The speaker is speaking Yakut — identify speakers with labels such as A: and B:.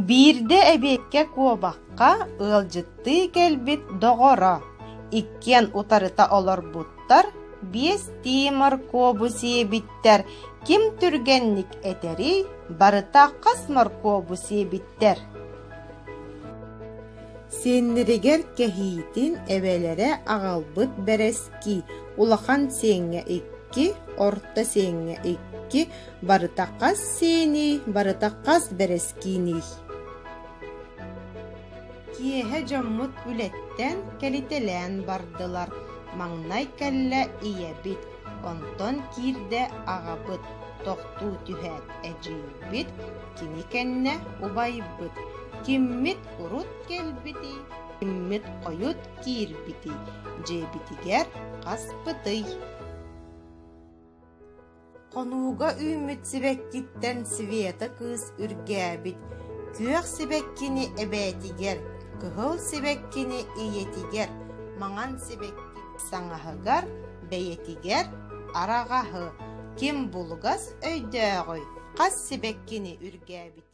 A: Биирдэ эбиэккэ куобахха ыалдьыттыы кэлбит доҕоро, иккиэн утарыта олорбуттар, биэстии моркуобу сиэбиттэр, ким түргэнник этэрий, барыта хас моркуобу сиэбиттэр Сиэннэригэр кэһиитин эбэлэрэ аҕалбыт бэрэскии, улахан сиэҥҥэ икки, орто сиэҥҥэ икки, барыта хас сиэний, барыта хас бэрэскииний Киэһэ дьоммут үлэттэн кэлитэлээн бардылар, маҥнай кэллэ ийэбит, онтон киирдэ аҕабыт, тохтуу түһээт эдьиийбит, кини кэннэ убайбыт, киммит урут кэлбитий, киммит хойут киирбитий, дьиэбитигэр хаспытый Хонууга үүммүт сибэккиттэн Света кыыс үргээбит, күөх сибэккини эбээтигэр, кыһыл сибэккини ийэтигэр, маҥан сибэкки саҥаһыгар, бэйэтигэр араҕаһы. Ким булугас өйдөөҕүй, хас сибэккини үргээбит?